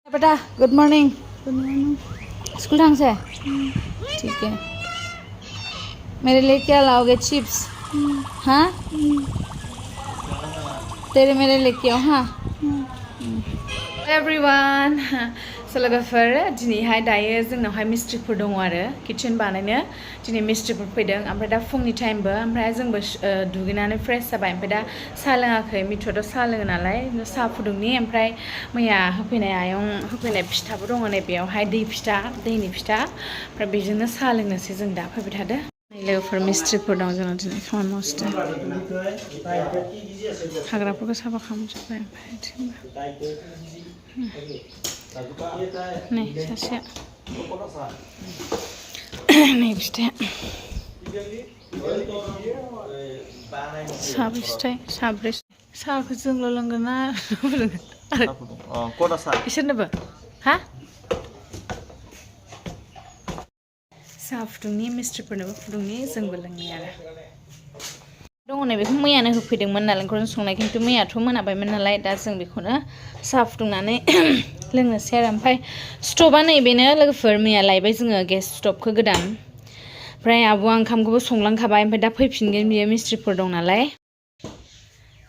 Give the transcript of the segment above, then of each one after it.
बेटा good morning. School ढंग से ठीक है। मेरे लिए क्या लाओगे? चिप्स? हाँ तेरे मेरे लिए क्या? हाँ एवरीवन लोगोफोर दिनैहाय दायो जोंनावहाय मिस्ट्रिफोर दङ आरो किचेन बानायनो दिनै मिस्ट्रिफोर फैदों ओमफ्राय दा फुंनि टाइमबो ओमफ्राय जोंबो दुगैनानै फ्रेश जाबाय ओमफ्राय दा साहा लोङाखै मिथुआथ' साहा लोङो नालाय साहा फुदुंनि ओमफ्राय मैया होफैनाय आयं होफैनाय फिथाबो दङ नैबेयावहाय दैनि फिथा ओमफ्राय बेजोंनो साहा लोंनोसै जों दा फैबाय थादो। लोगोफोर मिस्ट्रिफोर दं जोंनाव दिनै खामानि मावसिगोन हाग्राफोरखौ साफा खालामजोब्बाय नै सासेया नै फिथाइया साब्रै साहाखौ जोंल' लोंगोन ना बिसोरनोबो हा साहा फुदुंनि मिस्ट्रिफोरनोबो फुदुंनि जोंबो लोंनि आरो दङ नै बेखौ मैयानो होफैदोंमोन नालेंखरजों संनाय खिन्थु मैयाथ' मोनाबायमोन नालाय दा जों बेखौनो साहा फुदुंनानै लोंनोसै आरो ओमफ्राय स्टभआ नैबेनो लोगोफोर मैया लायबाय जोङो गेस स्टभखौ गोदान ओमफ्राय आब'आ ओंखामखौबो संलांखाबाय ओमफ्राय दा फैफिनगोन बियो मिस्ट्रिफोर दं नालाय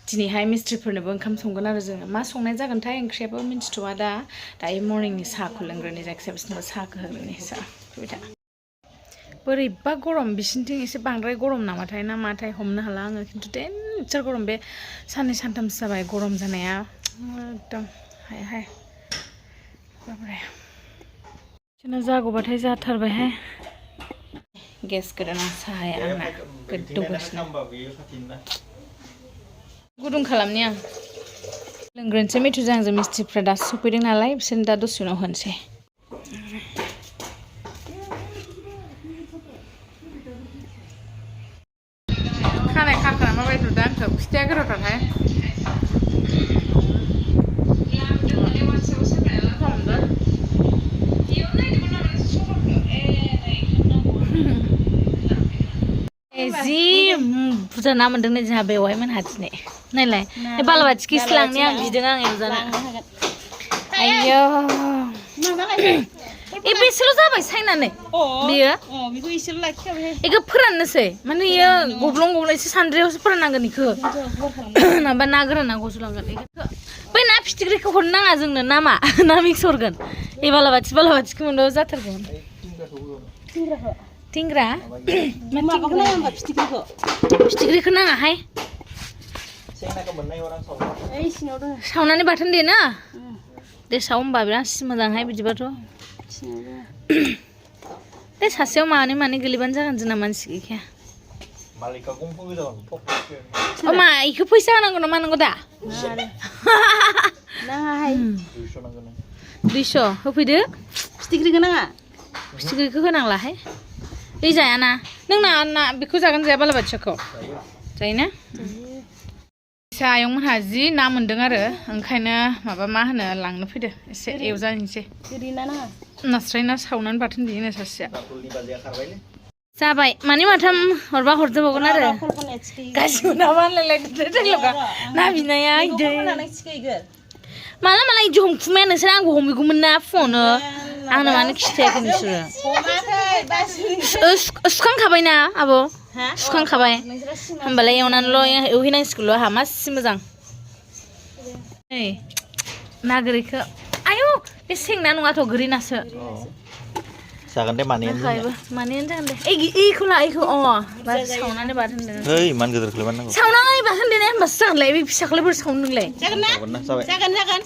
दिनैहाय मिस्ट्रिफोरनोबो ओंखाम संगोन आरो जोङो मा संनाय जागोनथाय ओंख्रियाबो मिन्थिथ'वा दायो मर्निंनि साहाखौ लोंग्रोनि जायखिजाया बिसोरनोबो साहाखौ होग्रोनि साहा फैबाय था बोरैबा गरम बिसिनिथिं एसे बांद्राय गरम नामाथाय ना माथाय हमनो हाला आङो खिन्थु देनजार गरम बे साननै सानथामसो जाबाय गरम जानाया एकदम हाय हाय बाब्रे बिदिनो जागौबाथाय जाथारबायहाय गेस गोदाना साहाया आंना गोदौगासिनो गुदुं खालामनि आं लोंग्रोनोसै मिथुजों आंजों मिस्ट्रिफ्रा दासो सफैदों नालाय बिसोरनो दा दसे उनाव होनोसै खानाय खाखोना माबायदि नुदों आंखौ फिथाइया गोथावथारहाय जि बुरजा ना मोनदों नै जोंहा बेवहाय मोनहा दिनै नायलाय बालाबाथिखिसो लांनि आं बिदों आं एवजानो आयौ बेसेल' जाबाय सायनानै बेयो बेखौ एसेल' लाखिखाबाय बेखौ फोराननोसै माने बेयो गब्लं एसे सान्द्रियावसो फोराननांगोन बेखौ माबा ना गोराना गजलांगोन बै ना फिथिख्रिखौ हरनो नाङा जोंनो नामा ना मिक्स हरगोन बे बालाबाथिखौ मोनबाबो जाथारगौमोन टिंग्रा फिथिख्रिखौ नाङाहाय सावनानै बाथोन दे ना दे साव होमबा बिराद मोजांहाय बिदिबाथ' दे सासेयाव मानै गोलैबानो जागोन जोंना मानसि गैखाया मा इखौ फैसा होनांगौ ना मानांगौ दा नाङाहाय 200 होफैदो फिथिख्रिखौ नाङा फिथिख्रिखौ होनांलाहाय दै जायाना नों ना बेखौ जागोन जाया बालाबाथियाखौ जायोना आयंमोनहा जि ना मोन्दों आरो ओंखायनो माबा मा होनो लांनो फैदो एसे एवजानोसै नास्राय ना सावनानै बाथोन देयोनो सासेया जाबाय माने माथाम हरबा हरजोबावगोन आरो गासिबो ना बानलायलायदों ना बिनाया माला इदि हमखुमाया नोंसोर आंबो हमैगौमोन ना फुङावनो आंनो मानो खिथायाखै नोंसोरो सुखांखाबायना आब' सुखांखाबाय होमबालाय एवनानैल' एवहैनांसिगौल' आंहा मासि मोजां नै ना गोरैखौ आयौ बे सेंना नङाथ' गोरि नासो जागोन दे मानैयानो जागोन दे इखौ ला इखौ सावनानै बाथोन दे ओइ मान गिदिरखौलाय बानांगौ सावनानै बाथोन देनाय होमबासो जागोनलाय बे फिसाखौलाय बोरै सावनो नोंलाय जागोन ना जागोन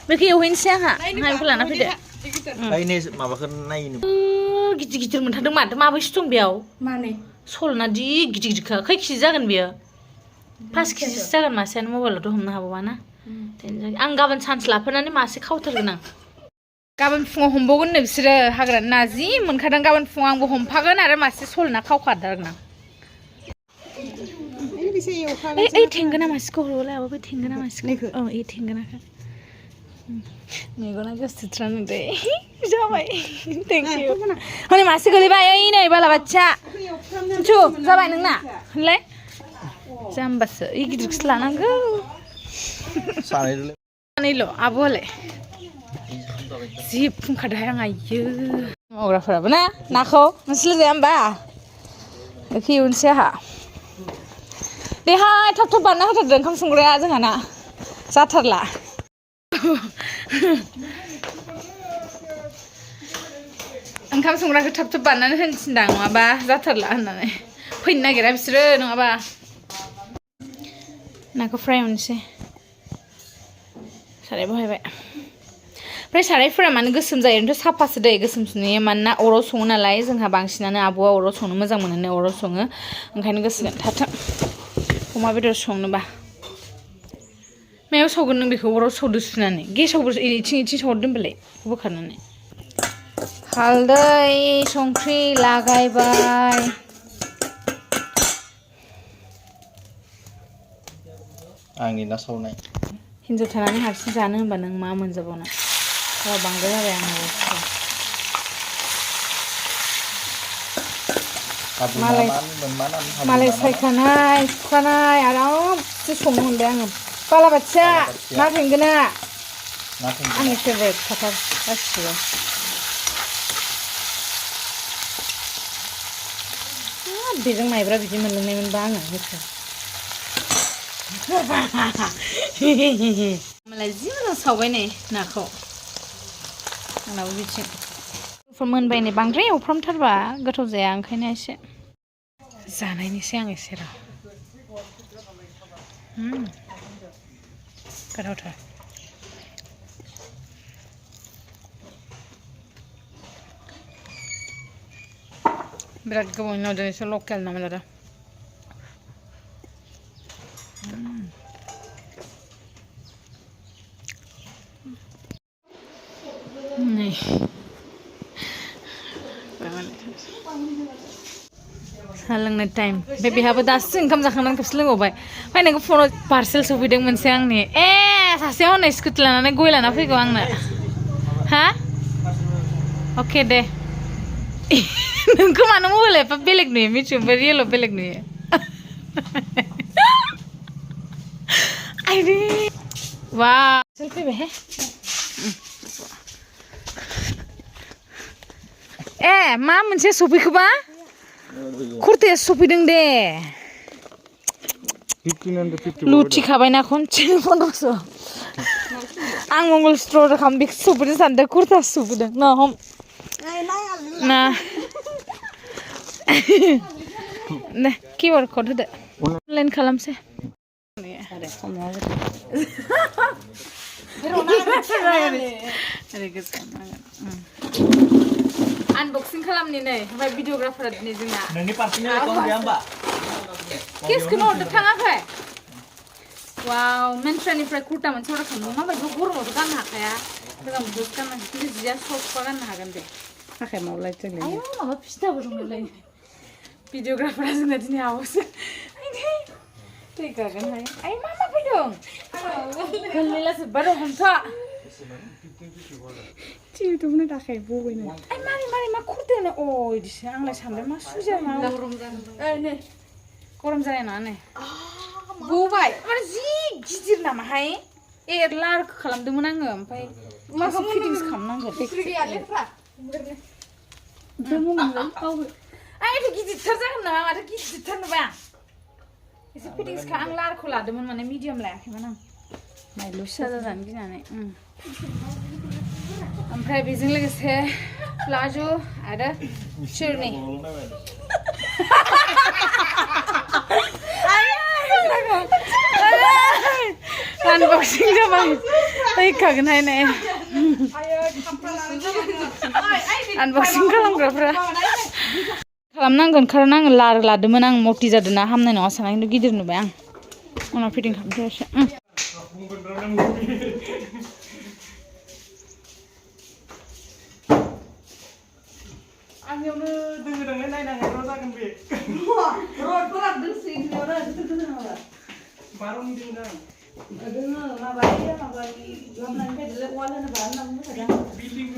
बेखौ एवहैनोसै आंहा बेखौ लाना फैदो माबाखौ नायनो गिदिर मोनथारदों माथो माबैसो दं बेयाव माने सलना दि गिदिरखा खै केजि जागोन बेयो 5 केजिसो जागोन मासेयानो मबाइलावथ' हमनो हाबावा ना आं गाबोन सान्स लाफैनानै मासे खावथारगोन आं गाबोन फुङाव हमबावगोन नो बिसोरो हाग्रानि ना जि मोनखादों गाबोन फुङाव आंबो हमफागोन आरो मासे सलना खावखादों आं ओइ थेंगोना मासेखौ हरबालाय आबो बै थेंगोना मासेखौ ओइ थेंगोनाखौ मेगना गोसोथ्रानो दे जाबाय थेंक इउ हनै मासे गोलैबाय ओइ नै बालाबाथिया मिथु जाबाय नोंना होनलाय जाम्बासो इ गिदिरखौसो लानांगौ Nilo, abole. Zip kadang ayo. Orang apa na? Nakho, masih lezat amba. Tapi unsnya ha. Dehai, thap banana thap dengkam sungguh aja ngana. Satarlah. Engkau sungguh thap banana sendang apa? Satarlah nana. Pin nagira bisru nung apa? Nakho fry unsnya. Sarai bohai baik. Pray sarai fura mana gusum zai untuk sapa sedai gusum sini mana orang songa nalai zengha bangsina na abuah orang songa mazang mana na orang songa engkau gusum thata Oma betul songa bah. Maya sogun nung biku orang sodus nane. Ge sogus ini sodun beli bukan nane. Haldai songkri lagai bay. Angin nasau naik. Hindu tanahnya harus sana banang ma menjabona. Kalau bangga lah yang harus. Malay kanai, aram sesungguh yang pala baca, nothing guna. Ani favorite kata asal. Bijang mai berapa biji melung nemen banget gitu. Malaysia mana sahaja ni nak kau. Anak uji. Formen bayi ni bangre upram terba, gato zayang kau ni asyik. Zana ini siang asyik lah. Gato ter. Berat kau ini ada ni lokal nama ada. Nih. Halang na time. Baby haba das income zakhanan kapslang obay. Pai nago phone parcel sobideng mansang ni. Saseo na skutla na goila na figo ang na. Ha? Okay de. Nungku mana mo wala pa beleg ni mi chumba yelo beleg ni. Ay di. Wow. Selfie be he. Ma moनसे सफैखोबा कुर्ताया सफैदों दे लुथि खाबायना खनसे 1500 आं मंगल store खाम बिख सफैदों सानदों कुर्ता सफैदों ना हम ना ने किवर कोड होदो अनलाइन खालामसै Unboxing kalam ni nih, apa videographer ni juga. Nani partinya kau dia mbak. Kis kena order tang apa? Wow, mention ni kurta macam orang kamu, apa itu guru tu kan hak ya? Kita bus kan, kita dia shop kan hak kan deh. Hak ya mau lihat ni. Ayo, apa pista baru mulai. Videographer asal ni awas. Ini, tega kan hai. Ayo mama pidong. Kalau lelas baru hantar. Cium tu mana dah kayak buku ni. Mari mak kurte na. Oh, ini sih anglah sambil mak suja mau. Ni, koram jaya na ni. Buku bay. Mana sih gijir nama hai? Lar kalam tu mana ngam pai. Mak kamu fittings kam nang kat. Istri ada apa? Demu mana? Itu gijir terjang na. Ada gijir terjang bang. Isi fittings kam lar kula demu mana medium lah. Mana? Mai lusa dah kan gini ni. Ampai bising lagi sih, plazo ada churni. Unboxing dah bang, tapi kagen hai nih. Unboxing kalam berapa? Kalam nanggon karena lar demen nang moti jadi nah ham nih asal itu gidir nu bang. Mana fitting ham tu sih. Ang dengar nai roda kan be. Road berat sih orang itu kenapa? Baru ni dengar. Dengar, nabai, lampu lampu wala na ba? Building